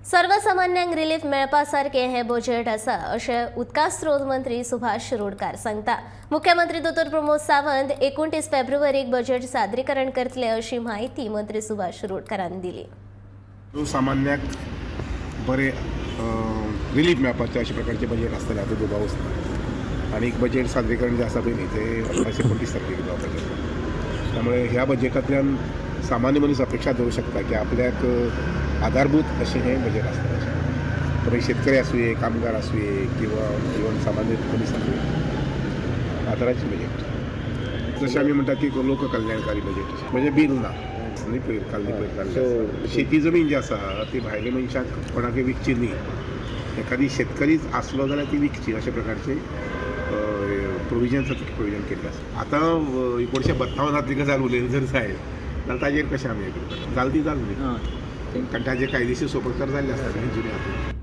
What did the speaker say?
सर्वसामान्यांक relief मेळपा सारकें हें बजेट आसा अशें उदका स्रोत मंत्री सुभाष शिरोडकार सांगता. मुख्यमंत्री दोतोर प्रमोद सावंत 29 फेब्रुवारीक बजेट सादरीकरण करतले अशी म्हायती मंत्री सुभाष शिरोडकारान दिली. सामान्याक बरें रिलीफ मेळपाचें अशा प्रकारचें बजेट आसतलें हातूंत दुबावच ना. आनी बजेट सादरीकरण जें आसा पळय न्ही, तें 29 तारखेक जावपाचें आसा. त्यामुळे ह्या बजेटांतल्यान सामान्य मनीस अपेक्षा दवरूं शकता की आपल्याक आधारभूत अशें हें बजेट आसतलें अशें. तर शेतकरी आसुये, कामगार आसुये किंवा इवन सामान्य मनीस आसुये, आदाराचें बजेट. जशें आमी म्हणटात की लोककल्याणकारी बजेट, म्हणजे बील ना न्ही, पयर काल पयर काडलें. शेती जमीन जी आसा ती भायल्या मनशाक कोणाकय विकची न्ही, एखादी शेतकरीच आसलो जाल्यार ती विकची अशा प्रकारचे प्रोविजन प्रोविजन केल्लें आसा. आतां 1952तली गजाल उलयली जर जायत जाल्यार ताजेर कशें आमी हें करतले? जाल ती जाल न्ही, कारण ताजे कायदेशीर सोपस्कार जाल्ले आसता न्ही जुन्या हातूंत.